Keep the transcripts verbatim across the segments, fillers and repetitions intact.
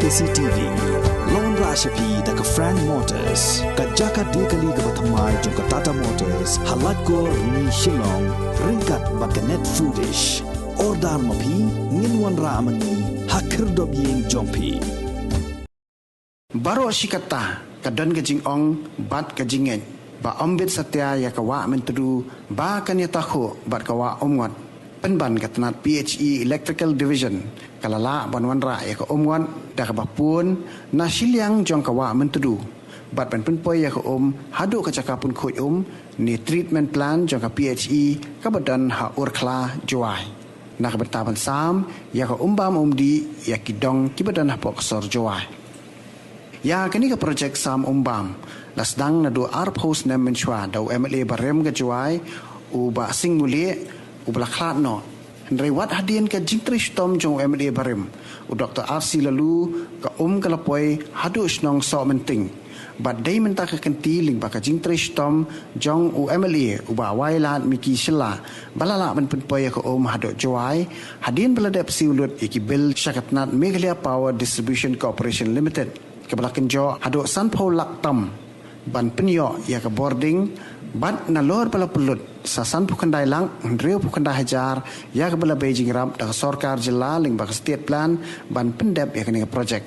C T V. Lon rah sha phi da ka Frank Motors, ka jaka die kali kaba thymmai jong ka Tata Motors, ha Laitkor, Rni, Shillong, ryngkat bad ka Net Foodish. Order ma phi, ngin wanrah ma ngi ha khyrdop ïing jong phi. Baroh shi katta ka don ka jingong bad ka jingngeit ba ym bit satia ïa ka Wah Myntdu ba kan ïatakhuh bad ka Wah Umngot. Pynban ka tnat P H E Electrical Division ka la lah ban wanrah ïa ka umngot da kaba pun na shiliang jong ka Wah Myntdu bad ban pynpoi ïa ka um haduh ka jaka pynkhuid um ne treatment plant jong ka P H E kaba don ha Urkhla, Jowai, na ka bynta ban sam ïa ka umbam umdih ïa ki dong kiba don hapoh ka sor Jowai. Ïa kane ka projek sam umbam la sdang naduh arphew snem mynshuwa da u M L A barim ka Jowai, u Bah Sing Ngulieh, uba la khlad noh. Hynrei wat hadien ka jingtrei shitom jong u M L A barim, u Doktor R C Laloo, ka um ka la poi haduh shnong Sohmynting. Bad dei mynta ka kynti lyngba ka jingtrei shitom jong u M L A, u Bah Wailadmiki Shylla, ba la lah ban pynpoi ïa ka um haduh Jowai, hadien ba la dep siew lut ïa ki bill sha ka tnat Meghalaya Power Distribution Corporation Limited, kaba la kynjoh haduh sanphew lak tam ban pynïoh ïa ka bording, bad nalor ba la pynlut sa sanphew khyndai lak hynriewphew khyndai hajar ïa kaba la bei jingïarap da ka sorkar jylla lyngba ka state plan ban pyndep ïa kane ka projek.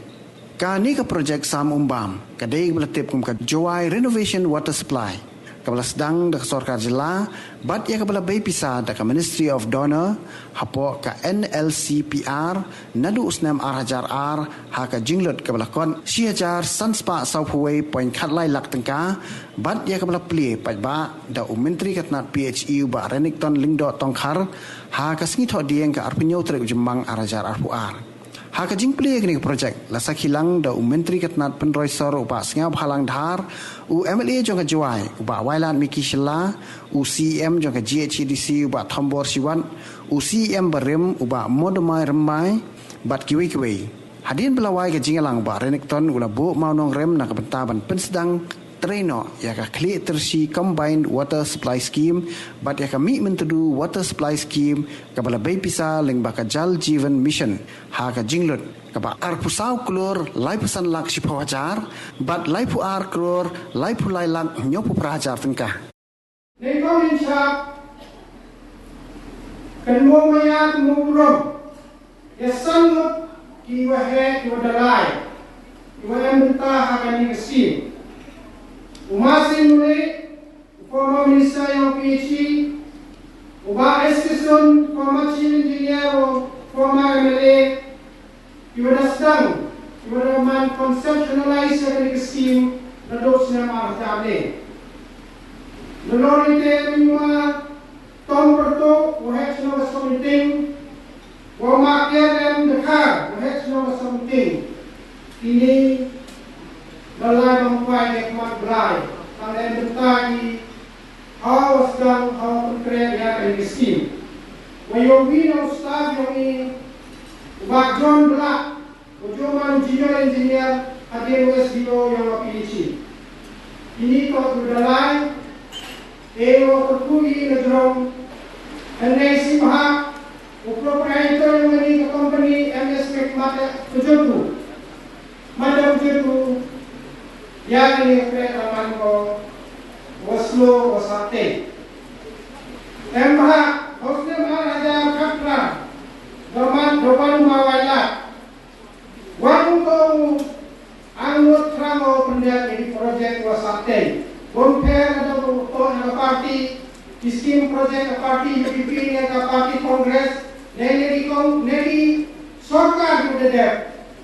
Kane ka projek sam umbam ka dei kaba la tip kum ka Jowai Renovation Water Supply, kaba la sdang da ka sorkar jylla bad ïa kaba la bei pisa da ka Ministry of DoNER hapoh ka N L C P R naduh u snem ar hajar ar, ha ka jinglut kaba la kot shi hajar san spah sawphew wei point khatlai lak tyngka, bad ïa kaba la plie paidbah da u Myntri ka tnat P H E, u Bah Renikton Lyngdoh Tongkhar, ha ka sngi Thohdieng ka arphew hynñiew tarik u Jymmang ar hajar arphew ar. Ha ka jingplie ïa kane ka projek la sakhi lang da u Myntri ka tnat pynroi sor, u Bah Sniawbhalang Dhar, u M L A jong ka Jowai, u Bah Wailadmiki Shylla, u C E M jong ka G H A D C, u Bah Thombor Shiwat, u C E M barim, u Bah Modomai Rymbai, bad kiwei kiwei. Hadien ba la wai ka jingïalang, u Bah Renikton u la buh mawnongrim na ka bynta ban pynsdang trei noh ïa ka Khlieh Tyrshi Combined Water Supply Scheme bad ïa ka Mihmyntdu Water Supply Scheme, kaba la bei pisa lyngba ka Jal Jeevan Mission, ha ka jinglut kaba arphew saw klur laiphew san lak shiphew hajar bad laiphew ar klur laiphew lai lak hynñiewphew phra hajar tyngka. Nyngkong nyngkong, kynmaw maya kynmaw burom ïa san ngut kiwa heh, kiwa dalai, kiwa em bynta ha kane ka sien. U Masi Mule, u former minister ïa u P H E, u Bah S K Sun, former chief engineer, u former M L A, kiwa da sdang, kiwa da man conceptualize ïa kane ka scheme naduh snem ar hajar le. Nalor ite mynwa Tom Pyrtuh, u heh shnong ka Sohmynting, u Mah Kiarem Dkhar, u heh shnong ka Sohmynting. Kine la lai bam kwai ïa ka mat Blai, tang em bynta ki hawa sdang, hawa pynkhreh ïa kane ka scheme. Wa ïa uwi na u staff ïa uwi, u Bah John Blah, u jong u man u junior engineer hadien u S D O ïa u P H E. Kine toh u dalai, e wa kyrkhu ïa i na jrong, hynrei sngewbha u proprietor ïa kane ka company M S K Mate Pjotu. Mate Pjotu, ïa kane ka khreh ka man ko wa slow wa sate. Em bha, ha u snem ar hajar khatphra, da man, da wan u Ma Wailadmiki. Wat u to u angnud thrang u pyndep ïa ki project wa sah tei. Bun pher da u to na ka party, ki scheme project ka party U D P ne ka party Congress, ne ne ki kong, ne ki sorkar ki da dep.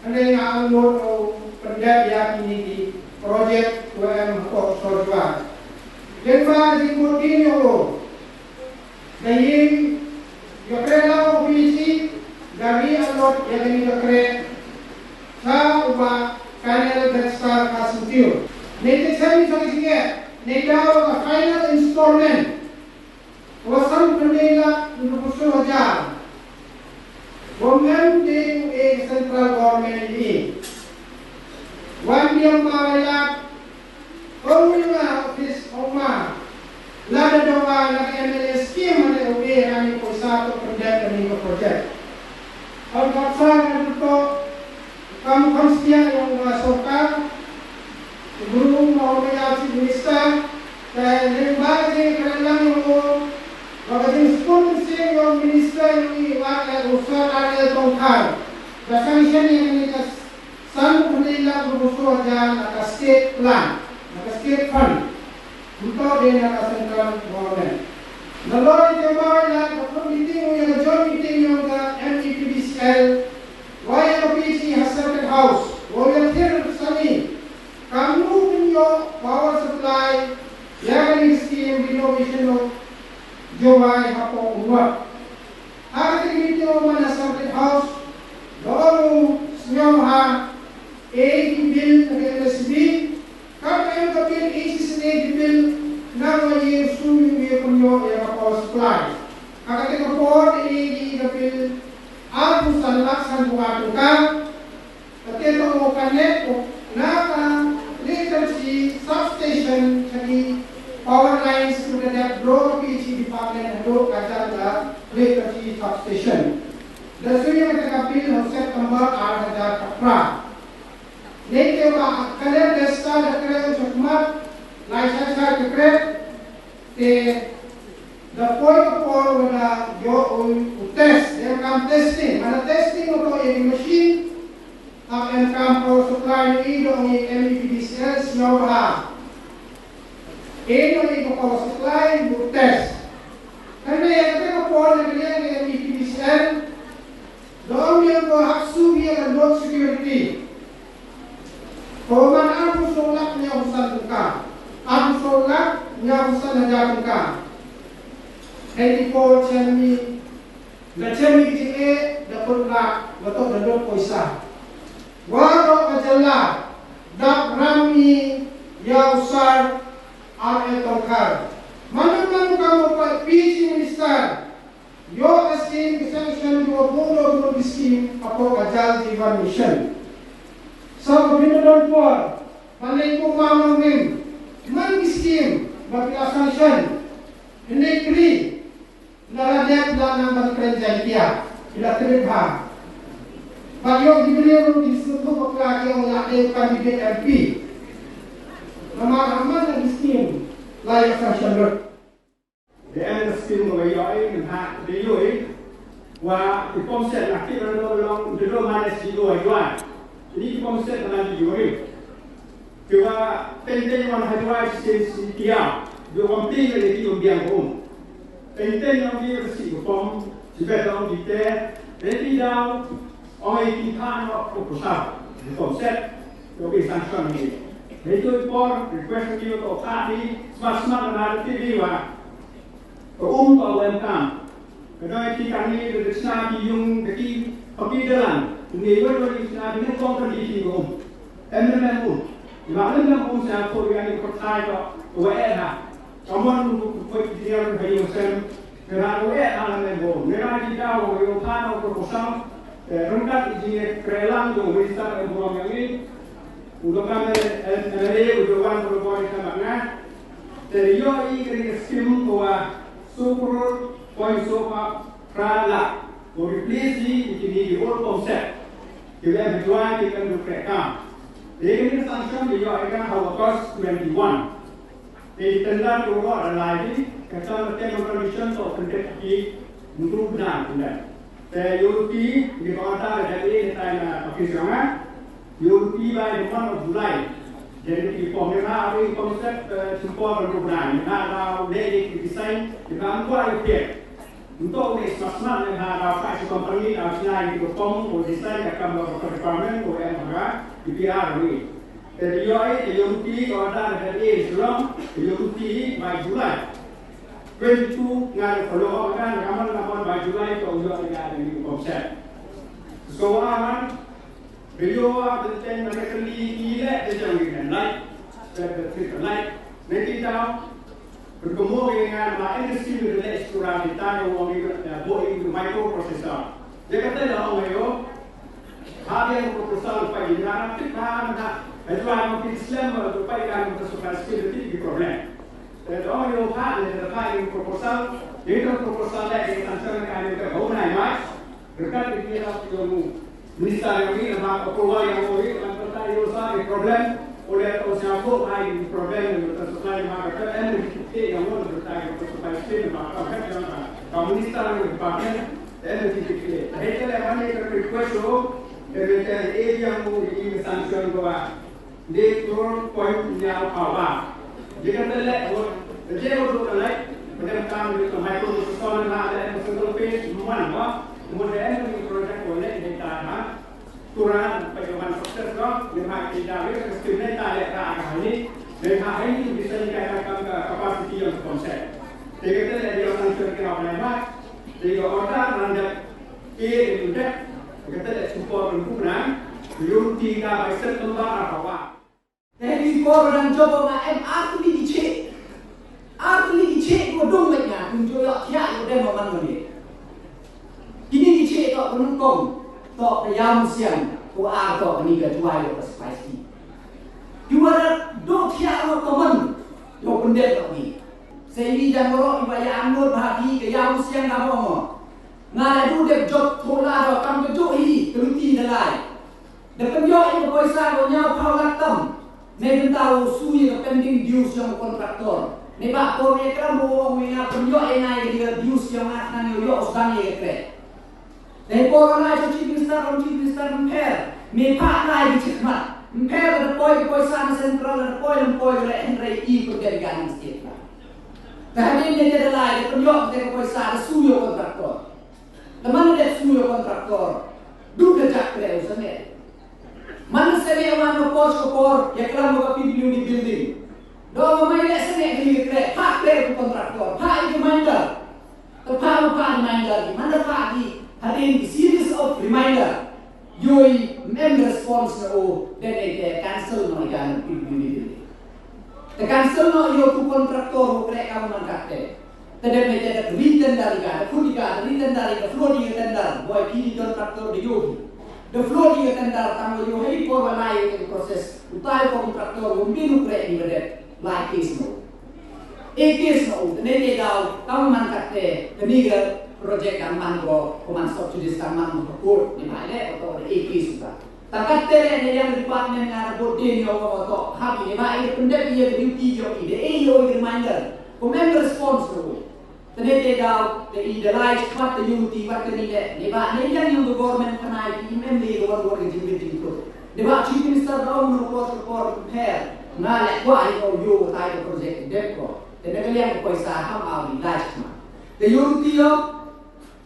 Hynrei nga angnud u pyndep ïa kine ki project wa em hapoh sor Jowai. Lyngba jingmut dien ïa u, da ïing ïakhreh lang u P H E, da ri allot ïa kane ka khreh sha u Bah Colonel Dexter Kharsyntiew. Ngi te shem sa ka jingeh, ngi daw ka final installment wa san phew lak hynriew phew hajar. Wa ym em de u e ka central government i. Wan biang ma la ïa ong ïa nga office ong ma, lada dong nga la ka M L A scheme, ma ne u e nga ni poisa to pyndep kane ka project. Ong ka sa nga to Kam kham stia ïa u sorkar, u bru u ma u ma ïa u Chief Minister, te lyngba ka jingkren lang ïa u, ba ka jingspun mynsiem ïa u Minister ïa u i wat ïa u Sir R L Tongkhar, ba sanction ïa kane ka sanphew lak rubuh soo hajar na ka state plan, na ka state fund. Kumta de na ka central government. Nalor ïa ka ba ïa ka meeting ïa ka joint meeting ïa ka M E P D C L, wa ïa ka P H E ha Circuit House, wa ïa thir sani, kamnu kin ïoh power supply ïa ka ni scheme renovation of Jowai hapoh Umngot. Ha ka meeting ïa ka man ha Circuit House, da ong u sngewbha, e ki bill na ka M S B, Kam em ka bill H S A ki bill nang wa ye sum ïa pynïoh ïa ka power supply. Ha kata ka por da ye ki ka bill arphew san lak sanphew ar tyngka. Kata ka o connect na ka electricity substation ha ki power lines to the depth draw P H E department haduh ka jan ka electricity substation. Da sum ïa kata ka bill ha September ar hajar khatphra. Ngi te ba ka dei best da kren shakhmat, lai shai shai ka kren, te da poi ka por wa da ïoh u test, da kam testing, mana testing u to ïa ki machine, ha em kam power supply i do ngi M E P D C L sngewbha. E do ngi ka power supply u test. Kan ïa ka por na ka liang M E P D C L, Dom ïa ko hap sum ïa ka load security. Ko man arphew saw lak hynñiewphew san tyngka. Arphew saw lak hynñiewphew san hajar tyngka. Hei di ko chem ni, da chem ni ki jingeh, da pynlak, da to da load poisa. Wa to ka jylla, dap ram ni ïa u Sir R L Tongkhar. Manu manu ka mo pa P H E minister. Ïoh ka scheme ki sanction ïoh bun ïoh bun ki scheme hapoh ka Jal Jeevan Mission. Sa ka bynta don por ban leit kum ma nongrim man ki scheme ba ki la sanction. Hynrei kri la la dep la nang ban kren Jaiñtia ki la kren bha. Ba ïoh ki briew ruh ki sngewthuh bakla ki ong la dei u candidate M P. Namar ha man la ki scheme la ïa sanction lut. Dei ka scheme kaba ïohi mynta dei ïohi wa ki pump set na ki ban long long dei long ma S D O ha Jowai. Ni ki pump set na ki ïohi. Ki wa teng teng wan ha Jowai shisien shisien ki ïa. Dei wan pli na ki ïohi biang ko um. Teng teng wan ki ïohi si ki pump, si bet wan ki te, dei ki daw, ong ïa ki than wa ko pump set. Ïohi sanction ni. Dei tu por request ki ïohi to than ni, smat smat na ki ïohi wa. Ka um ka welcome. Ka doi ki kani da dechna ki yung da ki papi dalan. Ni wai wai dechna ki ne kong kan di ki um. Em ne em um. Ba ne em um sa ko ya ni ko thai ko wa e ha. Ka mon ko ko ki dia ka yung sem. Ka ra ko e ha ne em um. Ne ra ki da wa yung tha no proposal. Rungkat ki ji krelang yung minister em um yang ni. U dokan M L A u dokan ko ko ni ka na. Te ïohi ka ri skim ko wa soo klur point soo phra lak. Ko replace ïa kine ki old pump set. Ki leh ha Jowai ki kan du kreh kam. Te ka ri sanction ïohi ka ha August twenty-one. Te ki tender ko wa la lai ki ka tam ka tem condition to kan te ki ndu bna kan. Te ïohi ki ko ta da ki ne tai na office nga. Ïohi bai the month of July. Jadi ki pom ni na abi pom set, eh, simpor dan program ni na na ne ki design ni na ko ai pek. Untuk ni smat smat ni na na pa si company na sina ki pom ko design ka kam ko department ko yang ka D P R ni. Jadi ïohi ïohi ko da da ni July, ïohi by July. Twenty-two ngan follow up kan, kaman kaman by July ko ïohi ka ni pom set. So aman Beliau ah tentang mereka ni ile tentang dengan lain, dan bercerita lain. Nanti tahu bertemu dengan lain di sini dengan eksplorasi tahu orang itu ada buat itu microprocessor. Dia kata dah orang itu, ada yang proposal pai di mana kita nak, itu yang mungkin Islam pai kan untuk suka skill di problem. Dan orang itu hak dia dapat proposal, dia proposal lagi tentang kan itu kau naik mas, berkat dia lah ilmu. Minister ïa ngi, namar approval ïa ngi, namar kata ïa u sa i problem, u leh u sngewthuh ba i problem water supply, namar kata em ngi te ïa ngi water supply, water supply state, namar ka het ïa ka, ka minister ïa ngi department, em ngi te te. Hei te leh ban ïa ka request u, em ngi te ïa ngi ïa ngi sanction ko ba. Dei klur point hynñiewphew ar. Ïa kata leh, wat, ïa u dei ka leh, ba dei kam ïa ka micro, ka solar na leh, ka single phase, wan ba, mut dei ka project ko leh, dei ta na, Tura, ba ïa wan success ko, ïa ma ïa da ïa ka scheme ne ta leh ka ka ni, ïa ma ïa ni bisa ni ka ka ka capacity ïa ka concept. Te ka te ïa ïa wan success ka ba ma, te ïa order ran da, e ïa ka te ïa support ran ku ran, ïa ti ka ba set lembar apa wa. Te ki por ba dang jop ma em ar tylli ki cheh. Ar tylli ki cheh ko dong leh nga, kum jop ïoh thiah ïoh dem ma man ma ne. Kine ki cheh to ko nyngkong, to ka Ïawmusiang, ko ar to kane ka Jowai Water Supply Scheme. Ki wa da doh thiah ïoh ka man, ïoh pyndep ïoh ni. Sa i wi jang ro i wa ïa angngur bha ki ka Ïawmusiang ka bong. Nga la du dep jop thola ro kam ka jop hi, ka luti na lai. Da pynïoh ïa ka pisa ko hynñiewphew lak tam. Ne bynta u shu ïa ka pending dues jong u contractor. Ne ba por ïa ka mo ong ïa nga pynïoh ïa nga ïa ka dues jong nga khnang ïoh ïoh sdang ïa ka kreh. Ne por nga jong Chief Minister, ong Chief Minister ym pher. Me phah lai ki chief mat. Ym pher da poi ka pisa na central da poi ym poi ka leh hynrei i pynïoh ïa ka nang state. Te hadien ïa ka da lai da pynïoh ïa ka pisa da shu ïa u contractor. Te man dep shu ïa u contractor. Du ka jak kreh u sangeh. Man sangeh wan ka por sha ka por, ïa klam ka P W D building. Do ma mai leh sangeh ka ni ka kreh, phah kreh u contractor, phah ïa ka reminder. Te phah ma phah reminder ki, man da phah ki, hadien ki series of reminder. Ïoh i mem response na u, dep ïa te cancel noh ïa ka P W D building. Te cancel noh ïa u contractor u kreh ka man katte. Te dep ïa te da retender ïa ka, da khut ïa ka, da retender ïa ka, float ïa ka tender, boi ki ni contractor da ïoh hi. Da float ïa ka tender tang ïoh hi por wa lai ïa ka process. Utai ko contractor u bin u kreh ni ba dep. Lai case mo. E case mo, te ne te dau, tang man katte, te ni ga project dang man ko, ko man subsidies dang man ko court, ni mai le, ko to e case ka. Ta katte ne yang department nga bot de ni ko to, ha ni mai pyndep ïa duty jong i de e ïoh reminder. Ko mem response ko. Te ne te dau te i de lai pat te ïoh ti pat te ni le. Ne ba ne yang yung government kana i mem le ko wan ko jing jing ko. Ne ba chief minister dau no ko ko pher. Nga le kwa i ko ïoh tai ko project dep ko. Te ne ka liang ko sa ham au ni lai ma. Te ïoh ti yo.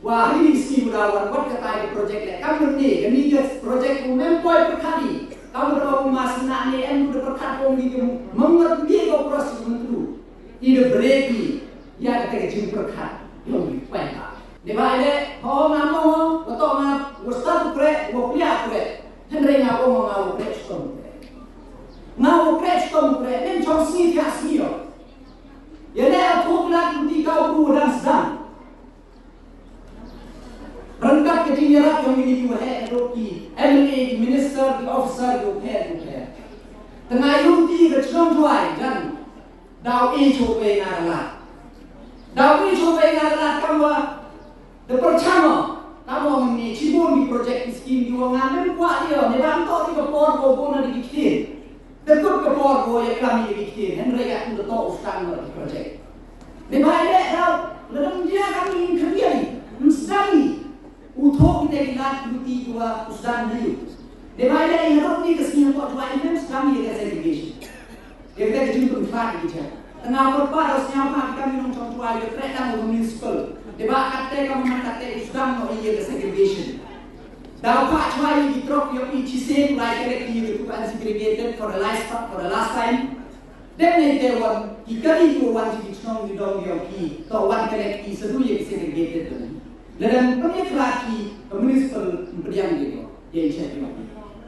Wa hi ni scheme da wan wat ka tai ka project le kam ne ka ni ka project ko mem poi pyrkhat ni. Kam da u mas na ne em da pyrkhat ko ni ko mem ngat ni ko pros mentru. I da break i ya ka te ka jing pyrkhat. Yo ni pai ha. Ne ba le ho nga mo ko to nga wa start pre wa pia pre. Hynrei nga ko nga wa pre stom pre. Nga wa pre stom pre. Nen chong si ya si yo. Ya le a thuk lak ni ka u dan sdang. Ryngkat ka jingïarap jong ngi ki waheh ruh ki M L A, ki minister, ki officer, ki u pher, ki u pher. Tnga ïung ki ka chnong Jowai jan. Daw i chu pei na la. Daw i chu pei na la kam wa. Da pyrchang o. Kam wa ngi chibun ki project ki scheme ki wa nga mem kwah ïa ne bam to ki ka por ko ko na di ki ktien. Te kut ka por ko ïa klam ïa ki ktien, hynrei ka tu da to u sdang noh ki project. Ne ba ïa daw, la dang jia ka mi in kham ïa ni, ym sdang ni. U thok ki te ki lad ki luti ki wa u sdang ni. Ne ba ïa ïa rot ni ka sñiaw ko jwa i mem sdang ïa ka segregation. Ïa ka te ka jingpynpra ki jia. Tang nga kyrpad da sñiaw pha ki kam i nongchong jwa ïa ka treh tang u municipal. Ne ba ka te ka man ka te u sdang noh ïa ka segregation. Daw pha chwa ïa ki trok ïa ki chisien lai ka lek ïa ki tu ka unsegregated for the last for the last time. Dep ne te wan ki kari ki wan ki chnong ki dong ïa ki to wan ka lek ki sedu ïa ki segregated tu. Ladan pynïakhla ki ka municipal pdiang ïa ki ïa i chet ïa ki.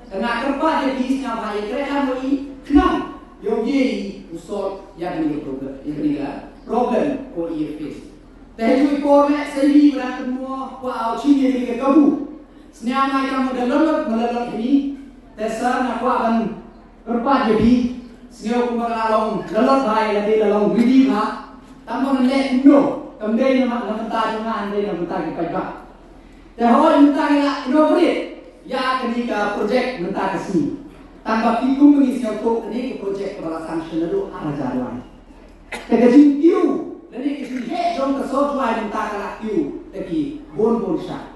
Ka nga kyrpad ïa ki sñiaw bha ïa kre kan ïa i khnang ïa u ye i u solve ïa kani ka problem ïa kani ka problem ko i face. Te ha ju i por leh sa i wi ba dang kynmaw kwah au chim ïa kani ka kabu. Sñiaw nga ïa ka mut da lolot ma lolot hi. Te sa nga kwah ban kyrpad ïa phi. Sñiaw kumba ka la long lolot bha ïa lade la long ready bha. Tang ba ngan leh kumno. Kam dei na ma na bynta jong nga hynrei na bynta ki paidbah. Te hooid mynta ngi la inaugurate ïa Ka project mynta ka sngi. Tang ba phi kum ngi sngewthuh kane ka project kaba la sanction naduh ar hajar lai. Te ka jingkiew lane ka jingheh jong ka sor Jowai mynta ka la kiew te ki bun bun sha.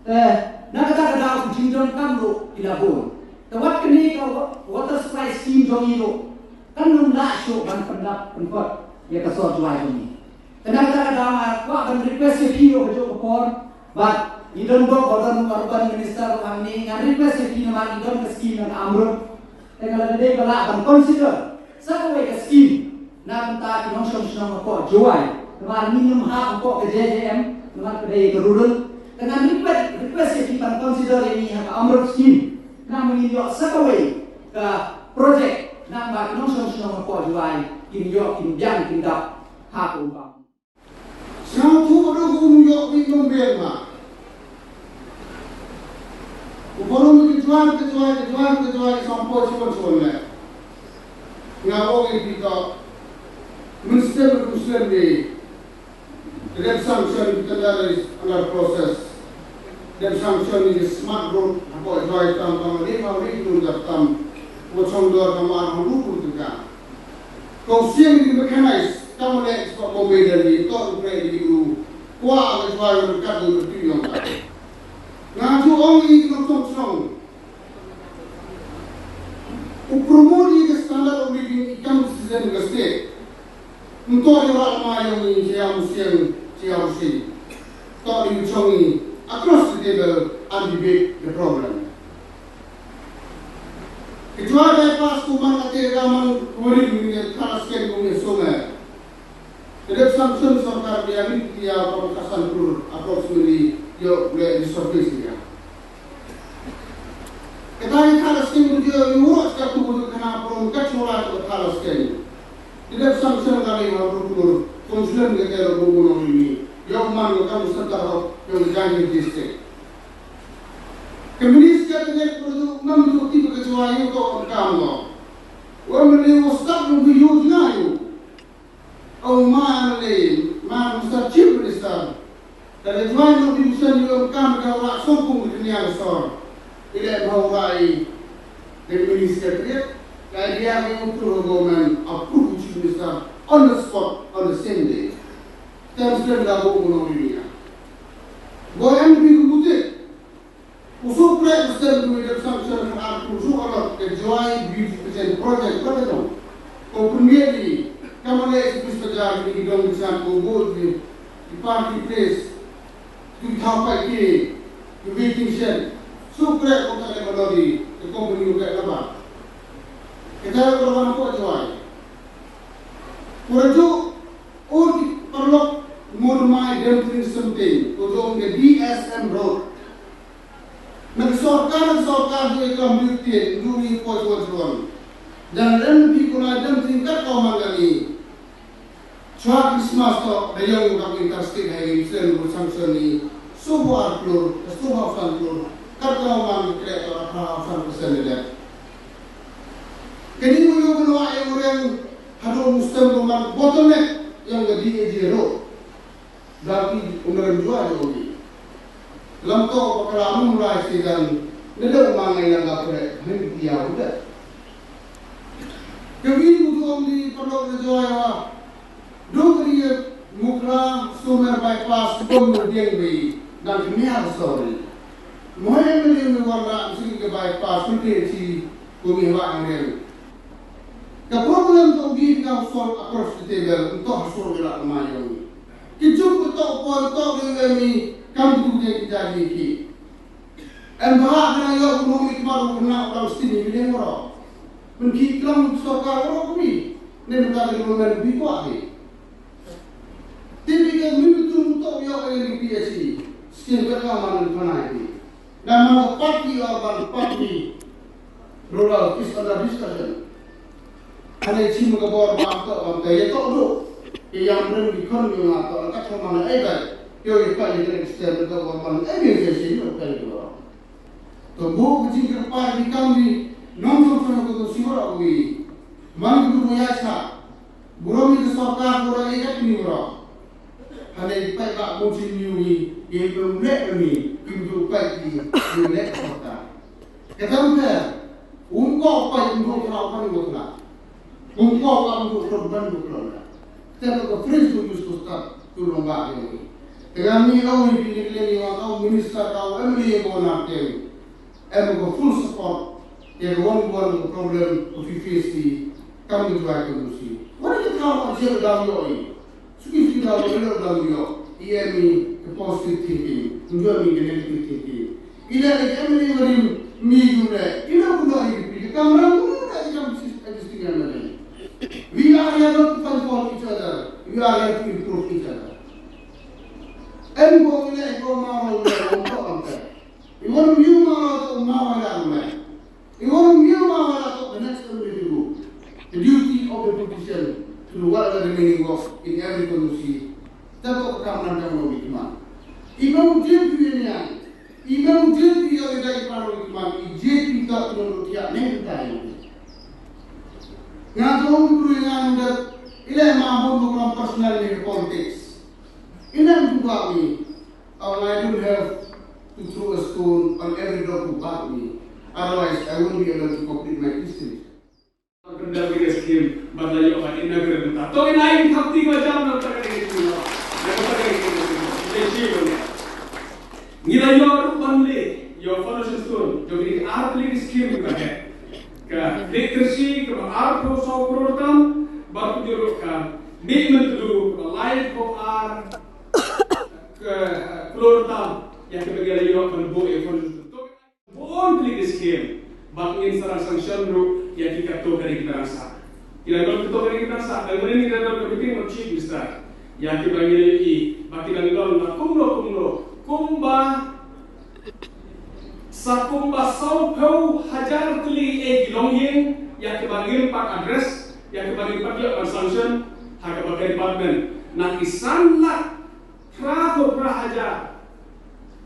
Te na kata ka daw ki jingdonkam ruh ki la bun. Te wat kane ka wa- water supply scheme jong ngi ruh kan ym lah shuh ban pyndap pynkot ïa ka sor Jowai jong ngi. Te na kata ka daw nga kwah ban request ïa phi ïa ka jong ka por. Bad ngi don bok ba don urban minister ruh hangne, ngan request ïa phi namar ngi don ka scheme na ka Amrut. Te nga la dei ba lah ban consider sa kawei ka scheme na bynta ki nongshong shnong hapoh Jowai. Namar ngin ym hap hapoh ka J J M namar ka dei ka rural. Te ngan request, request ïa phi ban consider ïa ngi ha ka Amrut scheme. Namar ngin ïoh sa kawei ka project namar ki nongshong shnong hapoh Jowai kin ïoh kin biang kin dap ha ka um bam. Sngewthuh ruh um ïoh bit nongbiang ma. U parom ka juan ka juan ka juan ka juan ka sngewthuh shuwa shuwa leh. Nga ong ïa phi to. Mynstep mynstep ni. Dep sanction ki tender is under process. Dep sanction ni smart road hapoh Jowai tam tam ni ma ri tu da tam. Wa chong dor ka mar ha lu pun ka. Kong siang di mechanize, tang leh spa Bombay dari, tok u kreh di u, kwa ka jual ka tu tu yong ka. Nga ju ong i kong tong song. U promote i ka standard of living i kam citizen ka state. Nto i rak ma yong i siang siang siang si. Tok di u chong i across the table and debate the problem. Kecuali bypass ku man ate ka man kuari ni tara sken ku ni sungai. Kedep sanction sorkar dia ni dia ka ka san tur approximately yo le di surface dia. Kata ni tara sken ku dia yo ro ka tu ku kana prom ka chula tu tara sken. Kedep sanction ka ni ha tur tur konsulen ke dia lo bu ni. Yo man ka mu center of yo Jangin district. Ka minister ka ne ka pura tu ngam tu ti ka jua yu ko on kam lo. Wa mene wa stop lu bi yu jina yu. O ma ne ma Mister Chief Minister. Ka le jua yu bi musan yu on kam ka wa so ku ni ya sor. Ile ma wa i. The minister ka ka dia ka yu tu government approve Chief Minister on the spot on the same day. Tem stem la bo mo ni ya. Bo M P ku butik. Usuk kreh u stem dui dep sanction ha ar phew suk alot ka Jowai Beautification Project ba ka jong. Ko pynmiet ni, ka mane express bazaar ni ki dong bisan ko bot ni, ki party place, ki thaw pai ki, ki waiting shed. Suk kreh ko ta le ba lori, ka company ko kreh ka ba. Kita ko ban ko Jowai. Ko raju, o ki paralok Murmai Demtring Something, ko jong ka D S M Road. Na ka sorkar, na ka sorkar ju i kam ju tien, ju i poi poi poi. Dan rem pi ko na dan tin kat ko man ni. Chwa Christmas to, da yong kam interstate highway, sen ko sanction ni. Subo ar klur, subo san klur. Kat ko man kre to, apa san persen de. Kini mo yo ko wa e orang, hado mustem ko man bottleneck yang ka D A G Road. Daki umrem jua jo ni. Lam to pakala umrai sidan nede umang ai lang kapre men dia udah. Kami butuh om di perlu ke jua ya. Duk ri mukra sumer bypass bom dieng bi dan kemia sorry. Moy meli mi warna sing ke bypass mesti si kumi wa angel. Ka problem to gi ka solve across the table to hasur ila ma yong. Ki juk ko to pon to ngi ngi kam tu je ki jadi ki. Em ba ha na yo ko mi kmar ko na ko sini mi deng ro. Men ki klam sorkar ro ko mi. Ne men ka ko men bi ko ati. Ti bi ke mi tu to yo ko ni P H E. Skin ka ka man ko na ati. Na man ko party urban party. Rural is under discussion. Hane chim ka bor ba to ba te ye to do. Ye yang ren di kon yo na to ka thong man ai ba. Yo ye pa ye ren stem to ba man ai ye se si yo ka yo. To bo ka jing ka pa di kam di nong to to ko to si ro wi. Man ko ya cha. Buro mi ka sorkar buro ye ka ni buro. Hane pa ba mo chin ni wi ye ko le ni. Kim do pa di ni le sorkar. Kata ka, um ko pa um ko khlaw pan ko khlaw. Um ko pa um ko khlaw pan ko khlaw. Te ka prince to use to start to long ba yong. Te ka mi ong ni ni ni wa ka minister ka M L A ko na te. Em ko full support. Te ko wan ko problem ko fi face kam ko jwa ko musi. Wa ni ka wa je da yo. Suki suki da wa da da yo. I em i ka positive thinking. Njo mi ka negative thinking. Ila i em i wa rim mi yu le. Ila ku no i pi ka kamra ku no ka i kam sis existing em le. We are here not to fight for each other. We are here to improve each other. Em ko ila i ko ma wa le ko am ka. I wa rim yu ma wa ko ma wa la le. Iwan miwa wala to the next community group. The duty of the politician to do whatever remaining work in every constituency. Tato ka man ka mo bikman. Iwan duty ni ai. Iwan duty ya ida iparo bikman. Ije pita to lo tia ne pita ya. Nga to ong tu ya nga nda ila ma bon ko personal ni politics. Ina buka mi. And I don't have to throw a stone on every dog who bark me. Otherwise, I won't be able to complete my history. Kandal ke scheme bad la ïoh ban inaugurate mynta. To ina ïa ki thapti ba jam na kata ka scheme. Na kata ka scheme. Ngi la ïoh ruh ban leh ïa foundation stone jong ki ar tylli ki scheme kiba heh. Ka Lake Trishie kaba arphew saw klur tam bad ka Juruk ka Mihmyntdu kaba laiphew ar ka klur tam ïa kiba ngi la ïoh ban buh ïa foundation stone. Bun tylli ki scheme bad ngin sa dang sanction ruh ïa ki katto katne kiba dang sah. Ki la don katto katne kiba dang sah, dang mynne ngi la don ka meeting bad Chief Minister ïa kiba ngi la ïohi ba ki dang don la kumno kumno kumba sa kumba sawphew hajar tylli eh ki longïing ïa kiba ngim pat address, ïa kiba ngim pat ïoh ban sanction ha kaba ka department na ki san lak phra phew phra hajar.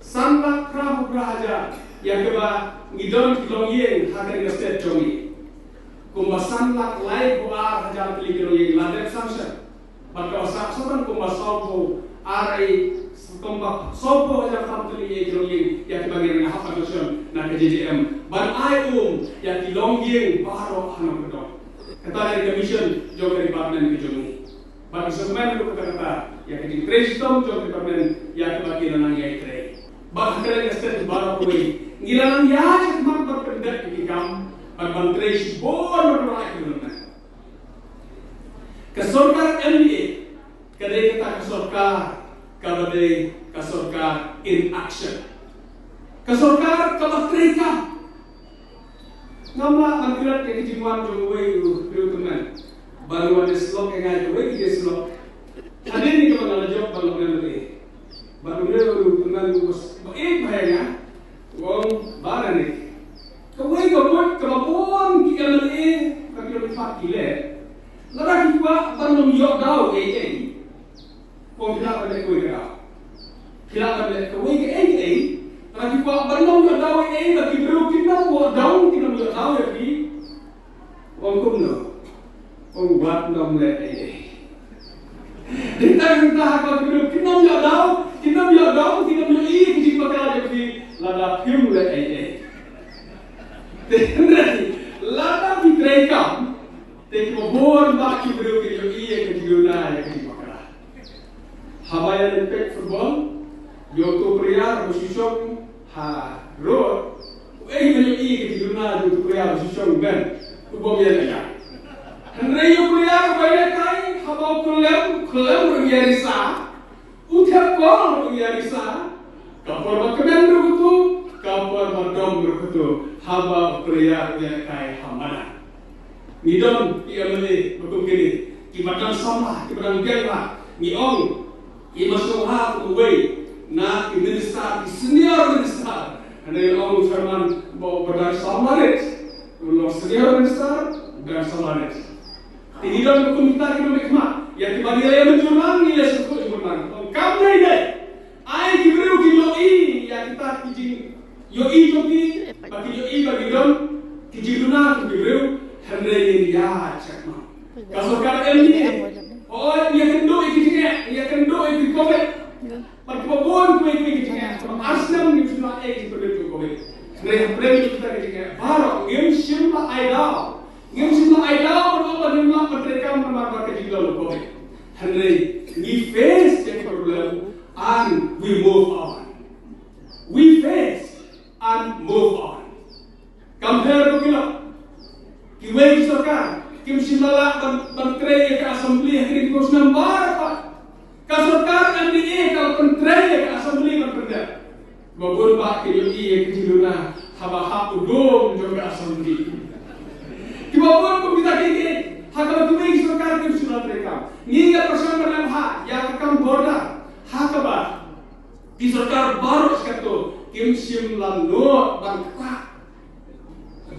San lak phra phew phra hajar ïa kiba ngi don ki longïing ha kane ka state jong ngi. Kumba san lak laiphew ar hajar tylli ki longïing la dep sanction. Bad kaba sah sa tang kumba sawphew ar ei, kumba sawphew hajar tam tylli ei ki longïing ïa kiba ngi dang hap ban sanction na ka J J M. Ban ai um ïa ki longïing baroh hano ka dong. Kata ka dei ka mission jong ka department ka jong ngi. Bad ngi sngewkmen ruh kata kata ïa ka jingtrei shitom jong ka department ïa kaba ki la nang ïai trei. Bad ha kane ka state baroh kawei ngi la nang ïaid shakhmat bad pyndep ïa ki kam bad ban trei shibun bad ban ai ka development. Ka sorkar M D A ka dei kata ka sorkar kaba dei ka sorkar in action. Ka sorkar kaba trei kam. Ngam lah ban klet ïa ka jingwan jong uwei u briew tymmen. Ba u wan ïa slok ïa nga ïa uwei ki ïa slok. Hadien kaba nga la jop ban long M L A. Ba u briew u tymmen u ba ïeit bha ïa nga. U ong ba na ne. Kawei ka mut kaba bun ki M L A ba ki long ki pat ki leh. Lada ki kwah ban long ïoh daw ei ei. Kong phi lah ban leh kawei ka daw. Phi lah ban leh kawei kaei kaei. Lada ki kwah ban long ïoh daw ei ei, lada ki briew kin ym ïoh daw, kin ym ïoh daw ïa phi. Ong kumno? Ong wat nym leh ei ei. Dei tang mynta ha ka ki briew kin ym ïoh daw, kin ym ïoh daw, kin ym ïoh ei ki jingbakla ïa phi, lada phim leh ei ei. Te hynrei lada phi trei kam, te kiba bun bah ki briew kin ïoh ei ïa ka jingduna ïa ka jingbakla. Haba ïa leit peit football, ïa uto u player ba shu shong ha road, uei ba ïohi ka jingduna jong uto u player ba shu shong bench, u bym ïalehkai. Hynrei ïa u player ba ïalehkai, haba u kyllem, kyllem ruh ïa risa, u thep goal ruh ïa risa, ka por ba kmen ruh katu, ka por ba dom ruh katu, haba u player u ïalehkai ha madan. Ngi don ki M L A ba kum kine, kiba dang samla, kiba dang biang bha. Ngi ong, i Mashong Ha kum uwei na ki minister, ki senior minister. Hynrei ong chairman ba, ba dang samla rit. U long senior minister, dang samla rit. Te ngi don ba kum kita kiba mih khmat. Ïa kiba ngi la ïa mynjur lang, ngi la sngewthuh ïa mynlang. Ong kam dei dei. Ai ki briew ki ïohi ïa kita ki jing ïohi jong ki, ba ki ïohi ba ki don ki jingduna ki briew, hynrei ngin ïa check ma. Ka sorkar M D A, hooid, ïa kynduh ïa ki jingeh, ïa kynduh ïa ki covid. Bad kiba bun kiwei kiwei ki jingeh, kaba ar snem ngim sngewthuh ei ki jingpynlong covid. Hynrei hapdeng Baroh ngim shym la ai daw. Ngim shym la ai daw ban ong ba ngim lah ban treikam namar ba ka jinglong Covid. Hynrei ngi face ïa ka problem and we move on. We face and move on. Compare to ki lok. Kiwei ki sorkar kim shym la lah ban, ban trei ïa ka assembly ha kine ki snem baroh pat. Ka sorkar M D A ka la pyntrei ïa ka assembly ban pyndep. Ba bun bah ki ïohi ïa ka jingluna haba hap u dum jong ka assembly. Kiba bun kum kita ki, ha kaba kiwei ki sorkar kim shym la treikam. Ngi ïa pyrshang ban lem ha ïa ka kam border ha kaba ki sorkar baroh shikato kim shym la nud ban ktah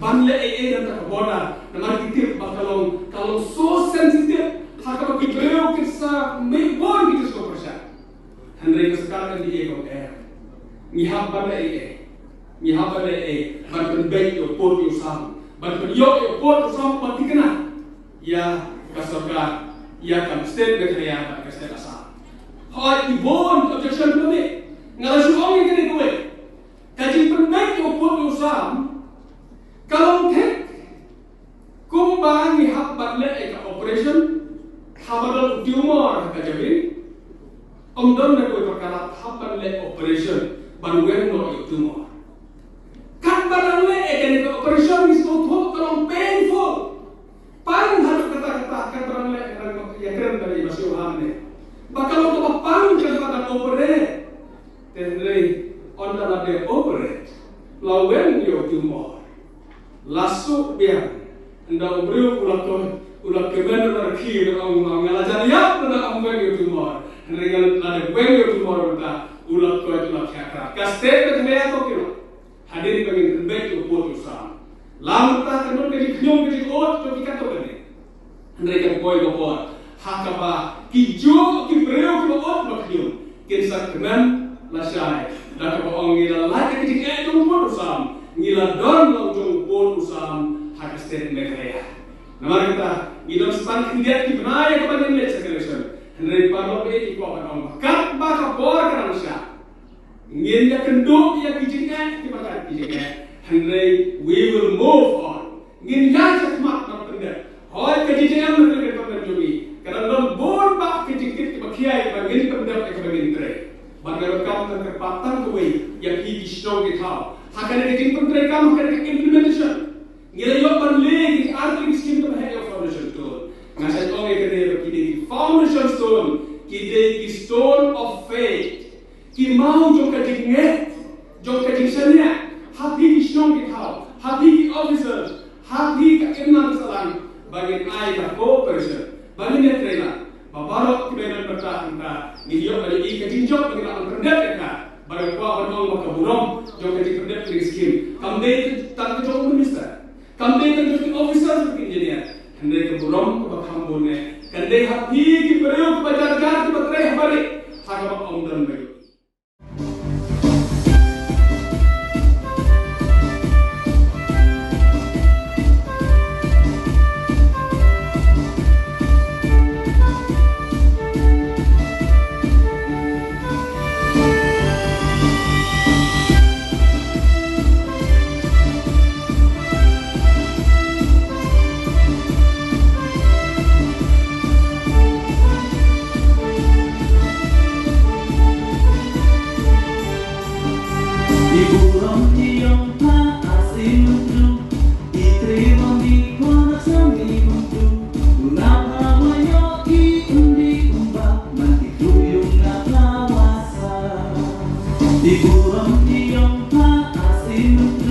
ban leh ei ei na ka border namar ki tip ba ka long, ka long so sensitive. Ha kaba ki briew ki sa mih bun ki sa pyrshah. Hynrei ka sorkar M D A ka ong em, ngi hap ban leh ei ei. Ngi hap ban leh ei ei ban pynbeit ïa u pud ïa u sam, ban pynïoh ïa u pud ïa u sam ban thikna ïa ka sorkar, ïa ka state Meghalaya bad ka state Assam. Hooid, ki bun objection ki la mih. Nga la shu ong ïa kane kawei. Ka jingpynbeit ïa u pud ïa u sam ka long thik kumba ngi hap ban leh ïa ka operation haba don u tumor ha ka jabieng. Ym don na kawei pat ka lad hap ban leh operation ban weng noh ïa u tumor. Katba dang leh ïa kane ka operation ngi sngewthuh ka long painful. Pang haduh katta katta, katba dang leh ka dang ïakren bad i ba sngewbha ne. Ba ka long kaba pang katba dang operate. Te hynrei ynda la dep operate, la weng ïa u tumor, la suk biang. Ynda u briew u la koit, u la kmen, u la rkhie, u la ong, nga la jan ïap, u la ong weng ïa u tumor. Hynrei nga la dep weng ïa u tumor mynta, u la koit, u la khiah krad. Ka state Meghalaya to ki la hadien ba ngin pynbeit ïa u pud u sam. La mynta ka don ka jingkhñium ka jingud jong ki katto katne. Hynrei kan poi ka por ha kaba ki juh ki briew kiba ud ba khñium kin sa kmen lashai da kaba ong ngi la lait ïa ka jingeh jong u pud u sam, ngi la don long jong u pud u sam ha ka state Meghalaya. Namar kata ngi don sa tang khyndiat ki bnai ïa kaba ngin leit sha ka election. Hynrei paralok, ki kwah ban ong ba katba ka por ka dang shah, ngin ïakynduh ïa ki jingeh kiba kat ki jingeh, hynrei we will move on. Ngin ïaid shakhmat ban pyndep. Hooid, ka J J M na ka liang ka jong ngi ka dang don bun bah ki jingkit kiba khia ïa kaba ngin pyndep ïa kaba ngin trei. Bad nga donkam ban kyrpad tang kawei ïa phi ki shnong ki thaw ha kane ka jingpyntreikam, ha kane ka implementation. Ngi la ïoh ban leh ki ar tylli ki skim kiba heh ïa u foundation stone. Nga sa ong ïa kane ba ki dei ki foundation stone, ki dei ki stone of faith. Ki maw jong ka jingngeit, jong ka jingshaniah ha phi ki shnong ki thaw, ha phi ki officers, ha phi ka imlang ka sahlang, ba ngin ai ka cooperation, ba ngin ïatrei lang ba baroh kiba ïadon bynta hangta ngin ïoh ban ïohi ka jingjop ba ngin lah ban pyndep ïa ka. Bad nga kwah ban ong ba ka burom jong ka jingpyndep kane ka skim kam dei tang ka jong u minister, kam dei tang jong ki officers bad ki engineer, hynrei ka burom kaba kham bun eh kan dei ha phi ki briew kiba jar jar kiba trei ha barieh ha kaba ym don ba ïohi. I burom i ïong pha as i mutdu, i trei bam i khwan as i mutdu. U na pha wa ïoh i undi umba man i tu ïong na pha wa sa. I burom i ïong pha as i mutdu.